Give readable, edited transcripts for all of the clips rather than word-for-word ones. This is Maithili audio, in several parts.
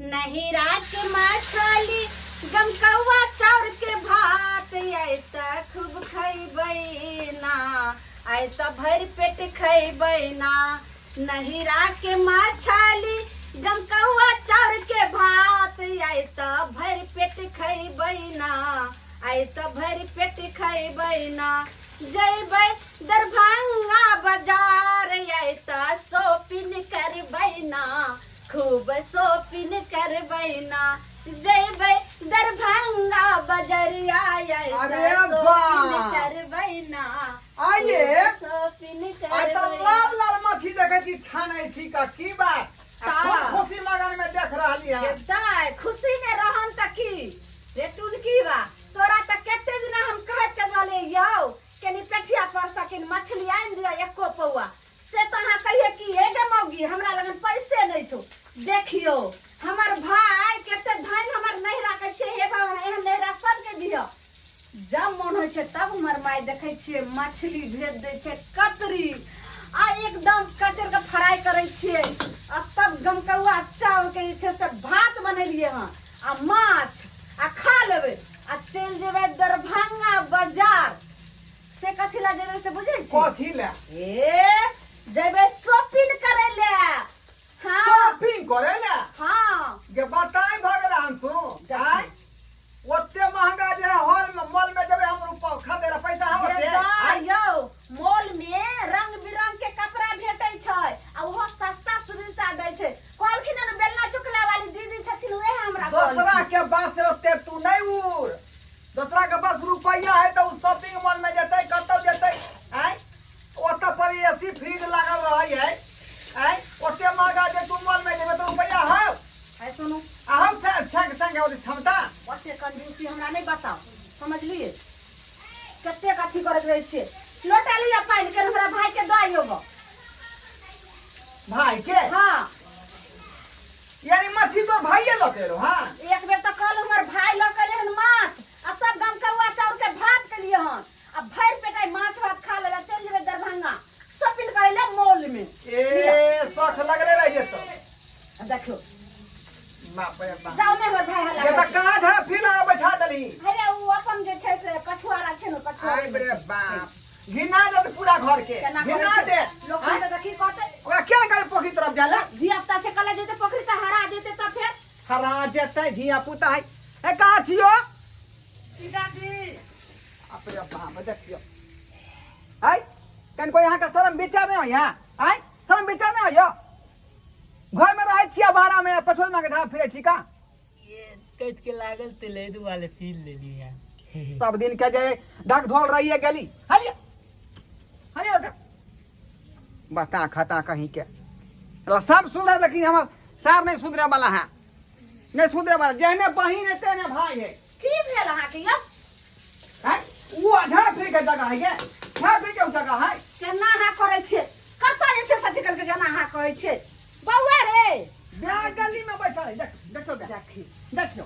नहिरा के मछली गमकौआ चाउर के भात आइ तऽ खूब खैबै ना, आइ तऽ भरि पेट खैबै ना। नहिरा के मछली गमकौआ चाउर के भात आइ तऽ भरि पेट खैबै ना, आइ तऽ भरि पेट खैबै ना। जैबै दरभंगा बाजार आइ तऽ शॉपिंग करबै ना, खूब शॉपिंग करबै ना। जैबै दरभंगा बजरिया आइ अरे तऽ शॉपिंग वाह! करबै ना, आइए खूब शॉपिंग आइ तऽ करबै। लाल लाल मछली देखै छी छानै छी का की बात आ ता। खूब खुशी मगन में देख रहली है। दाय खुशी ने रहम तऽ की रे टुनकी बा, तोरा तऽ कते दिना हम कहैत के रहले यौ कनी पेठिया पर सकिन मछली आनि दिअ एको पौआ, से तऽ अहाँ कहिए कि हे गे मौगी हमरा लगन पैसे नहि छौ। देखियौ हमर भाय कते धन हमर नहि राखै छै, हे भगवान एहन नहिरा सबके दिअ। जब मोन होइ छै तब हमर माय देखै छियै मछली भेज दै छै कतरी आ एकदम कचर के फ्राई करै छियै आ तब गमकौआ चाउर के जे छै से भात बनेलियै हँ आ माछ आ खा लेबै आ चलि जेबै दरभंगा बाजार। से कथी लए जेबै से बुझै छी? कथी लए? ए जेबै शॉपिंग करै लए। हाँ। शॉपिंग करे लए? हाँ। जे बताई भऽ गेल हन तू आय ओते महंगा जे है हॉल में मॉल में जेबै हम रुपा खरीदे ला पैसा है ओते? जे यौ मॉल में रंग बिरंग के कपड़ा भेटै छै आ ओहो सस्ता सुविधा दै छै। कहलखिन हन बेलना चुकला वाली दीदी छथिन उएह हमरा दोसरा कहलखिन। के बात से ओते तू नहीं उड़, दोसरा के पास रुपया है तो उ शॉपिंग मॉल में जेतै कतौ जेतै आय ओतऽ पर एसी फ्रिज लागल रहै है आय ओते महंगा जे तू मॉल में जेबै तो रुपया है। है सुनू आ हम से संग संग ओते क्षमता ओते कंजूसी हमरा नहीं बताओ, समझलिए? कतेक अथी करैत रहै छियै। लोटा लिअ पानि के हमरा भाई के दऽ आइयो गो। भाई के? हाँ। यानी मछली तो भाइये लऽ के एलो। हाँ एक बेर तऽ कहलहुँ हमर भाई लऽ के एलै हन माछ आ तब गमकौआ चाउर के भात केलियै हन आ भरि पेट आइ माछ भात खा लेबै, चलि जेबै दरभंगा शॉपिंग करै लए मॉल में। ए शौख लगले रह जेतो। देखियौ बाप रे बाप। जाउ ने हमर भाई हल्ला ये करै तऽ छै। कहाँ धरा फिर आ बैठा देली। अरे उ अपन जे छै से पछुआरा छै ने पछुआरा। आइ रे बाप घिना दे पूरा घर के, केना करै घिना छै? दे। लोक सुनतै तऽ की कहतै? ओकरा केना करे पोखरी तरफ जाला? धिया पुता छै कले जेतै पोखरी तऽ हरा जेतै तऽ फेर हरा जेतै धिया पुता है। ए कहाँ छियो? पिताजी। बाप रे बाप देखियो। आइ कनको यहाँ के शरम विचार नहीं होइया? आइ शरम विचार नहीं होइया? घर में रहै छियै भाड़ा में पेट्रोल मांगे धारा फिरै छी का? ये कट के लागल ते ले दुआले पी लेली है। सब दिन के जे ढक ढोल रहिए गेली। हलिया हलिया उठा बता खता कहीं के सब सुन रहे, लेकिन हमर सार नहीं सुधरे वाला है, नहीं सुधरे वाला। जेहने बहिन है तेहने भाई है। की भेल अहाँ के यौ? हैं? उ आधा फ्री के जगह है ये, आधा फ्री के जगह है। केना अहाँ करै छियै? कतऽ जे छै से अथी करके केना अहाँ कहै छियै? बौआ रे। ब्याह गली में बैठल है, देख, देखियौ ब्याह। देखी। देखियौ।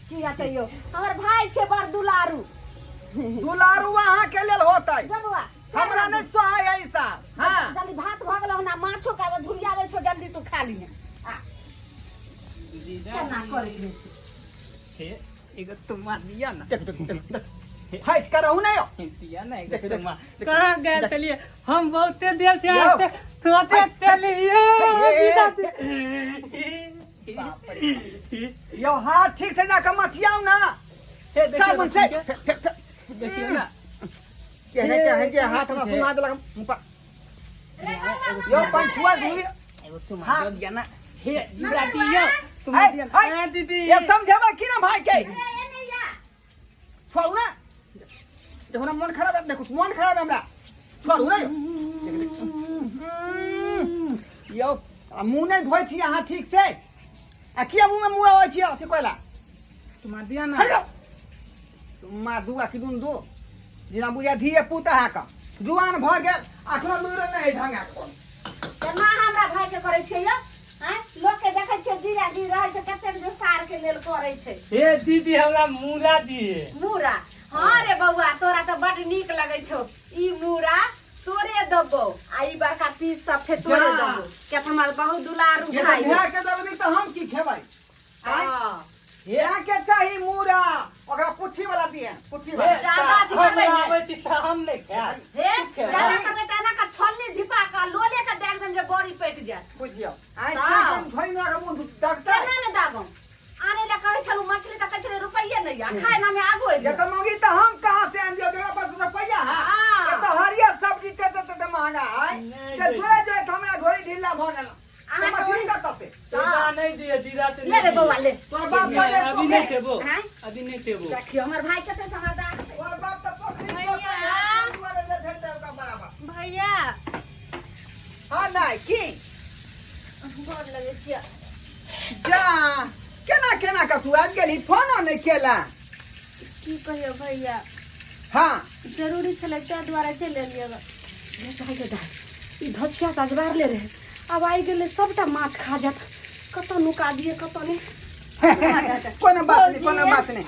की हेतै यौ? हमर भाई छै बड़ दुलारू। दुलारू अहाँ के लेल होतै। जो बौआ। हमरा नहीं सोहाय है ई साल। हाँ। जल्दी भात भऽ गेलौ ना, माछो के झुरियाबै छौ, जल्दी तू खा लिहे। आ। केना करै रहै छै? हे, एगो तुमा दिया ना। देख, देख, देख, देख। फाइट करहु ना यो। दिया ना एगो देख, देख, तुमा। देख, कहाँ गए देख। तलिए? हम बहुते देर से यौ। आते, थोते हाय, तलिए, हे, जीजा हे, जी। यो हाथ ठीक से जाकर मथियाओ ना। हे, देखियो, साबुन से। देखियो। फे, फे, फे। देखियो ना। कहने के है कि हाथ में सुना देलक मुँह पर। यो पंचुआ झूरी। एगो चुमा हाँ। दो दिया ना। हे, जीजा जी, यो, तुम हे, दिया ना। हे, हाँ, दीदी। ये समझेबा की ना भाई के? अरे, ए नहीं जा। छोड़ू ना। देखो ना मन खराब है, देखो मन खराब है हमरा। छोड़ू ना यो। यो, आ मुँह नहीं धोइ छी अहाँ ठीक से? आ किया मुँह में मुँह आबै छी अथी कोइला? तुम दिया ना। हेलो। तुम दू आ कि दून दू। जेना बुझा धिये पुता है का। जुआन भऽ गेल, अखनो लुरि नहि है ढंगा कोन। केना हमरा भाई के करै छियै यौ? आँय? लोक के देखै छियै जीजा जी रहै छै कतेक जे सार के लेल करै छै। हे दीदी हमरा मूला दिए। मूरा? हाँ रे बौआ, तोरा तऽ बड नीक लगै छौ। ई मूरा तोरे देबौ आ ई बड़का पीस सब छै तोरे जा। देबौ। किया तऽ हमर बहुत दुलारू ये तऽ भाई है। भाय के देबही तऽ हम की खेबै? दिए कुर्सी हे, बा ज्यादा अथी हम करबै ने। आबै छी तऽ हम नहि खायब। हे तू खेबा। ज्यादा करबै तऽ एना कऽ छोलनी धिपा कऽ लोले के दागि देम जे बड़ी पकि जायत। बुझियौ आइ तऽ। से कम छोड़ि ना के मुंह डकतै। केना ने दागम? आनै लए कहै छलहुँ मछली तऽ कहै छलै रुपैये नहि यऽ, आ खाय नामे आगू ये एलियै। तो मौगी तो हम कहाँ से आन दियो जरा पास रुपया है। हाँ। ये तो हरियर सब्जी ते ते ते महंगा है। नहीं, चल नहीं। छोड़े जो तो हमरा ढोरी ढीला भ गेल। अहाँ तो के मछली ओहि- कतऽ से? तोरा नहीं दिए दीदा तो ले रे बौआ ले। तोर बाप बजे अभी नहीं खेबो। हैं? अभी नहीं खेबो। देखियौ हमर भाई कते समझदार छै। तोर बाप तो पोखरी भैया। जोतै है, कोन दुआरे जे भेज दे ओकरा बराबर। भैया। हाँ नहीं की गोर लगै छियै। जा केना केना का तू आबि गेली फोनो नहीं केला। की कहियो भैया? हाँ जरूरी छलै ताहि दुआरे चलि एलियै। रे दाइ रे दाइ, ई धछिया तऽ अजबार ले रहे, आब आइ गेलै सबटा माछ खा जायत। कतऽ नुका दियै कतऽ नहि। कोनो बात नहीं, कोनो बात नहीं।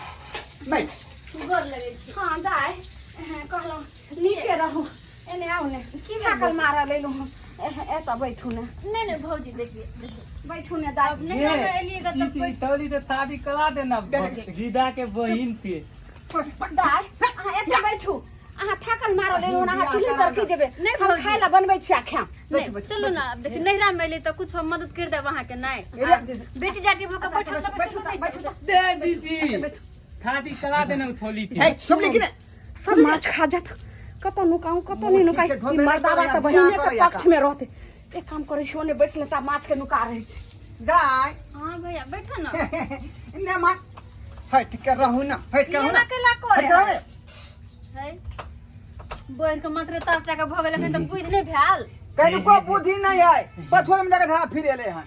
बैठ। गोर लगै छी। हाँ दाइ, कहलहुँ नीके रहू। एने आउ ने, की भेल? थाकल मारल एलहुँ हम। एतऽ बैठू ने। नहि नहि भौजी, देखिए देखिए। बैठू ने दाइ। नहि हम एलियै ग तऽ तोरी तो शादी करा देना दीदा के बहिन के। दाइ अहाँ एतऽ बैठू, अहाँ थाकल मारल एलहुँ हन, अहाँ बियाह चूल्ही करा तर की दे। जेबै? नहि हम भौजी। खाय लए बनबै छी आ खायब। नहि, बैठू बैठू। चलू ना, आब देखियौ नैहरा मे एलियै तऽ कुछ हम मदद करि देब अहाँके। नहि अरे, बेटी जाटी भऽ कऽ बैठल रहबै, बैठू तऽ, बैठू तऽ। दे दीदी शादी करा देना छोली के। हे सुनली कि नहीं? सब माछ खा जात, कतऽ नुकाउ कतऽ नहि मुँह नुकाइ। ठीक से धो ई देने मर्दाबा करैया, तऽ बियाह बहिने के करैया पक्ष में रहते। एक काम करै छी, ओने बैठ लेता माछ के नुका रहै छी। गाय हाँ भैया बैठो ना। ने मान हट के रहू ना, हट के रहू ना। एना केला हट करे के रहू ने। है बढ़ के मात्र ताप टाका भऽ गेल, एखन तक बुद्धि नहि भेल। कनिको बुद्धि नहीं है, पछोड़ में जाके धरा फिर एले हैं।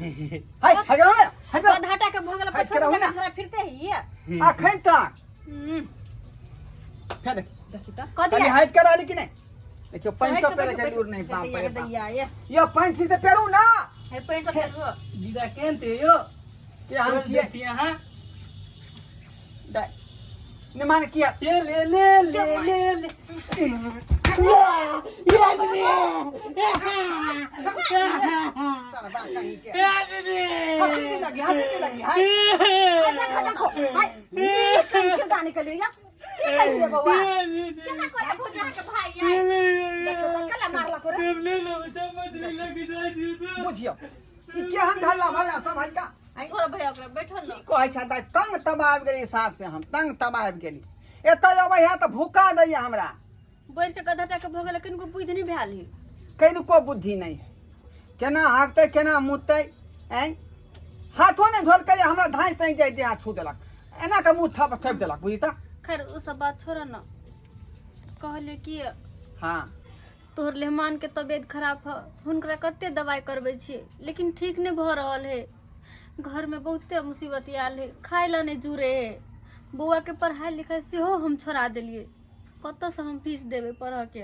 हाय हट के रहू ने, हट के गधा टाका भऽ गेल। हटि के रहू ना। पछोड़ फिरते ही अखन तक फेर देख। देखी तऽ कनी कथी हट के रहली कि नहीं? देखियो पैंट तो पहले के लूर नहीं। बाप रे बाप, दैया ये यो पैंट ठीक से पेरू ना। हे पैंट सब फेरू। दीदा केहन थे यो? के हम छियै? देखिए अहाँ। दाइ ने मान किया ले ले ले ले ले ले। साला बाप कहीं के हंसी दे लगी, हंसी दे लगी। हाय देखो देखो भाई, ई कंफ्यूज निकलिए या की कहिए बौआ? केना करे भौजी अहाँके भाई आइ? देखियौ तऽ कला मारलक रे। बुझियौ ई केहन धल्ला भल्ला सब है का आँय? छोड़ भैया ओकरा, बैठो ना। की कहै छै दाइ, तंग तबाह आबि गेली सार से, हम तंग तबाह आबि गेली। एतऽ अबै है तऽ भूका दैया हमरा। बढ़ के गधा टाका भऽ गेल, कनिको बुद्धि नहि भेल है। कनिको बुद्धि नहि है, केना हाँकतै केना मुततै। आँय हाथो नहि धोलकै, हमरा धाँसि ताँसि जाइ देह हाथ छू देलक, एना कऽ मुँह थप थपि देलक। बुझी तऽ। खैर ओ सब बात छोड़ ना, कहले कि हाँ तोहर मेहमान के तबियत खराब है, हुनकरा कते दवाई करबै छियै लेकिन ठीक नहि भऽ रहल है। घर में बहुते मुसीबत आयल है, खाय ला नहि जुड़े है। बौआ के पढ़ाई लिखाई सेहो हम छोड़ा देलियै, कतऽसँ हम फीस देबै पढ़ऽके?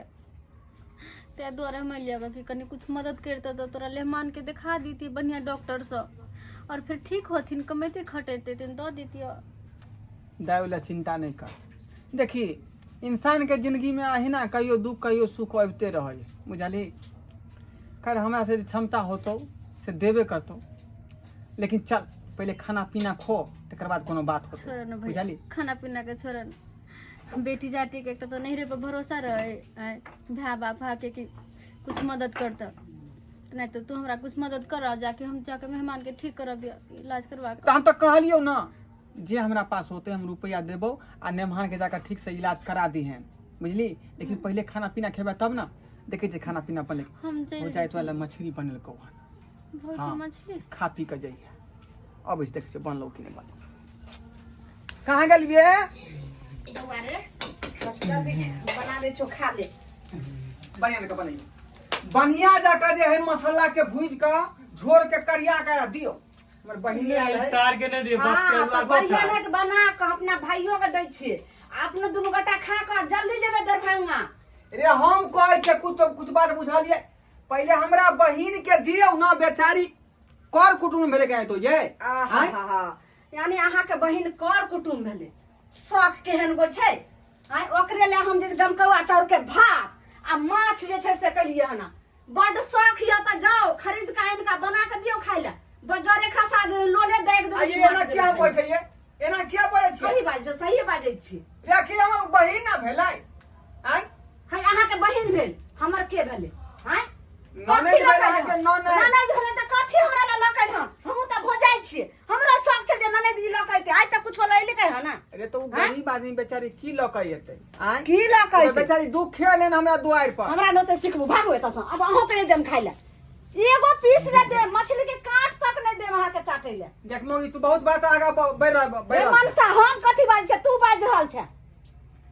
ताहि दुआरे हम एलियै कि कनि कुछ मदद करितै तऽ तोरा मेहमान के देखा दैतियै बढ़िआँ डॉक्टरसँ, आओर फेर ठीक होथिन कमैते खटेते तहन दऽ दैतियै। दाइ ओहि लए चिन्ता नहि कर। देखी इंसानके जिंदगीमे अहिना कहियो दुख कहियो सुख अबिते रहै, बुझलही? खैर हमरा से जे क्षमता होतौ से देबे करतौ, लेकिन चल पहिले खाना पीना खो, तकर बाद कोनो बात होतौ। छोड़ न भैया। बुझलही? खाना पीना के छोड़ न, बेटी जाति के एकटा तऽ नैहरे पर भरोसा रहे आँय, भाय बाप के कि कुछ मदद करता, नहीं तो तू हमरा कुछ मदद कर, जाके हम जाके मेहमान के ठीक करब इलाज करवा तऽ हम तऽ कहलियौ ने जे हमरा पास होते हम रुपया देबौ आ नेमहान के जाकर ठीक से इलाज करा दी हैं, बुझली? लेकिन पहिले खाना पीना खेबै तब ना। देखै छियै खाना पीना बने हम हो चलि जाए तो मछली बनेलकौ हन। भौजी। हाँ। मछली खा पी कऽ जइहे। अबै छी, देखै छियै बनलौ कि नहि बनलौ। कहाँ गेलियै? बौआ रे, बस जल्दी बना दे छौ, खा ले। बढ़िया जकाँ बनैयौ, बढ़िया जकाँ जे है मसाला के भूजि कऽ झोर के करिया कऽ दियौ। हमर बहिनी आयल है। तार के नहीं दिए। हाँ तऽ बढ़िया नहि तऽ बना कऽ अपना भाइयो के दै छियै, अपनो दुनू गोटा खा कऽ जल्दी जेबै दरभंगा। रे हम कहै छै कुछ कुछ बात बुझलियै? पहिले हमरा बहिन के दियौ ना, बेचारी कर कुटुम्ब भेलै के तो ये। आहा, यानी अहाँके बहिन कर कुटुम्ब भेलै। शौक केहन गो छै आँय? ओकरे लए हम जे गमकौआ चाउर के भात आ माछ जे छै से केलियै हन। बड्ड शौक यऽ तऽ जाउ खरीद कऽ आनि कऽ बना कऽ दियौ खाय लए। बजरे खसा दे, लोले दागि आ देबै। ये एना किया बोलै छै? ये एना किया बोलै छियै? सही बाजै छै, सही बाजै छी। रे अखिल हमर भेलै आय? है अहाँ के बहिन भेल, हमर के भेलै? आँय, ननैद कथी भेल लऽ अहाँके कऽ ननैद। ननैद भेलै तऽ कथी हमरा लए लऽ कऽ हन? हमहूँ तऽ भोजाइ छियै, हमरो शौक छै जे ननैद जी लऽ कऽ अयतै। आइ तऽ कुछो लैलकै हन ने। अरे तऽ ओ आँय? गरीब आदमी बेचारी की लऽ कऽ एतै? आँय, की लऽ कऽ ओ अयतै? बेचारी दुख खेलन हमरा दुआरि पर। हमरा नोते सिखबू, भागू एतऽसँ। आब अहूँके नहि देम खाइ लए, एगो पीस नहि देम, मछली के काट तक नहि देम अहाँके चाटै लए। देख मौगी, तू बहुत बात आगा बढ़ि रहल बढ़ि रे रहल छह। मनसा, हम कथी बाजै छै? तू बाजि रहल छै।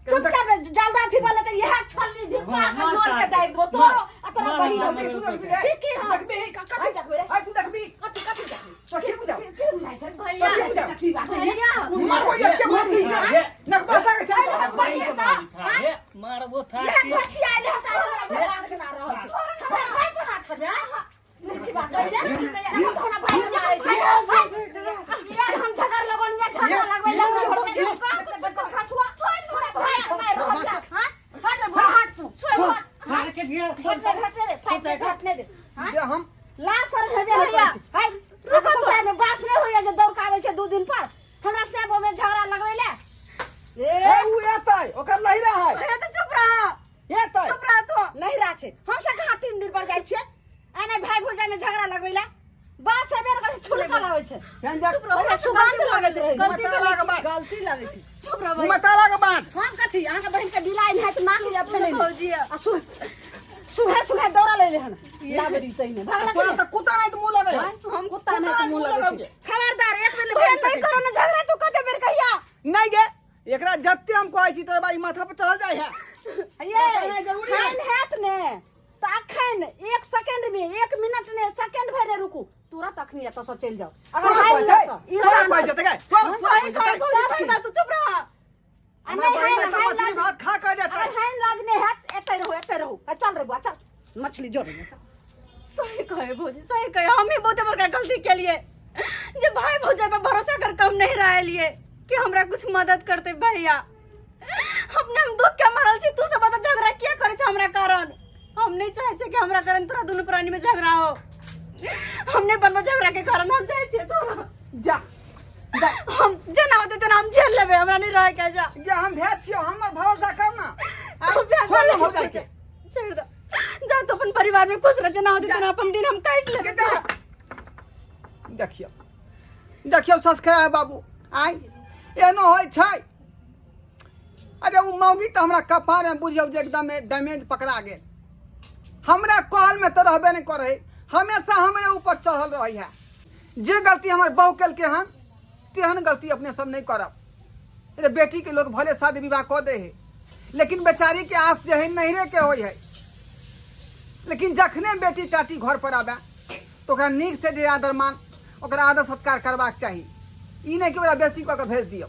चुपचाप जल्दा अथी बोले तऽ इएह छल्ली ढिपा के लोर के दाबि देबो तोरो आ तोरा बहिन तू देखबी रे। की की हम देखबी। कथी देखबै रे? आय, तू देखबी। कथी कथी देखबै? तो की बुझाउ? की बुझाइ छै? भैया, कथी बुझाउ? कथी बात है? भैया। मारबो एके बात छै नकबसा के चल। बहिन तऽ मारबो था। इएह धोछी आयल है तऽ हमरा झगड़ा सुना रहल छै। हमरा भाई बना छबे मुर्खी बात कहि दे। हमरा भाई मारै छै यार। हम झगड़ लगन या झगड़ा लगबै लगबै खसुआ छोड़ हमरा भाई के मारि रहल छै। हां, हट रे भोला, हट तू, छोड़, हट। मार के दिया। हट रे, हट रे, फाइट दे, घट नहि दे। हां, जे हम ला सर हेबे नहि करै छै। हाय, रुको तो, में बास नहि होइया जे दौड़ के आबै छै दू दिन पर हमरा सेब में झगड़ा लगबै ले। ए, उ एतै, ओकर लहिरा है। भैया तो चुप रहा। एतै। चुप रहा तो। लहिरा छै। हम सब कहाँ 3 दिन पर जाइ छियै एना भाई भौजाई में झगड़ा लगबै ले? बास हेबे नहि करै छै, छुलका लागै छै। फेन जा। चुप रहो। हमरा सुगंध लगैत रहै छै। गलती ताला के बाँट। गलती लगै छै। चुप रहो। मुँह में ताला के बाँट। हम कथी अहाँके बहिन के बिलाइ नहि तऽ नाक ले फैले। भौजी। आ सु सुबह सुबह दौड़ा ले हन लाबेरी तैने भागला। तोरा तऽ कुत्ता नहीं तऽ मुँह लगै है। हम कुत्ता नहि तऽ मुँह लगै छै। खबरदार, एक बेर भैया नहि नहीं करो ना झगड़ा, तू कते बेर कहिया। नहीं गे, एकरा जते हम कहै छी तऽ ई माथा पर चढ़ल जाइ है। ये कहनाइ जरूरी है। खान हैत ने तऽ अखन एक सेकंड में, एक मिनट ने, सेकंड भरि ने रुकू, तुरंत अखनी एतऽ से चलि जाउ। अगर तोरा हारि कहै लेत छै, तऽ तोरा इंसान कहै छै। छै तऽ गे, तोरा सही कहै कहे छै। भौजी, भैया तू चुप रहा। आ हमर नहि बहिन हारि तऽ हारि मछली लाज भात खा कऽ जेतै। अगर हानि लाज नहि हैत, एतै रहू, एतै रहू। आ चल रे बुआ, चल, मछली जोड़। सही कहे भौजी, सही कहे। हम ही बहुत बड़का गलती के लिए जे भाई भौजाई पर भरोसा कर कम नहीं रह लिए कि हमरा कुछ मदद करते भैया। अपने हम दुख के मारल छी, तू सब बता झगड़ा किया करे छै हमरा कारण? हम नहीं चाहे छे कि हमरा कारण तोरा दुनू प्राणी में झगड़ा हो। हम नहीं बनबो झगड़ा के कारण, हम चाहे छियै तोरा। जा जा। हम जेना होते तेना हम झेल लेबै, हमरा नहीं रहे के, जा। जे हम भेज छियौ, हमर भरोसा कर ना। तू प्यासा छोड़ ना नहीं भौजाई के। छोड़ दो, जा तो अपन परिवार में खुश रह, जेना होते तेना अपन दिन हम काटि लेबै। के देखियौ, देखियौ सस्खरा बाबू, आइ एनो होइ छै। अरे ओ मौगी तऽ हमरा कपारमे बुझियौ जे एकदम डैमेज पकड़ा गेल। हमरा कहलमे तऽ रहबे नहि करै, हमेशा हमरे ऊपर चढ़ल रहै है। जे गलती हमर बहू केलकै हन तेहन गलती अपने सब नहि करब। अरे बेटीके लोग भले शादी विवाह कऽ दै है, लेकिन बेचारीके आस जे है नैहरे के होइ है। लेकिन जखने बेटी टाटी घर पर आबे तऽ ओकरा नीक से जे आदर मान, ओकरा आदर सत्कार करबाक चाही, ई नहि कि ओकरा बेइज्जती कऽ के भेज दियौ।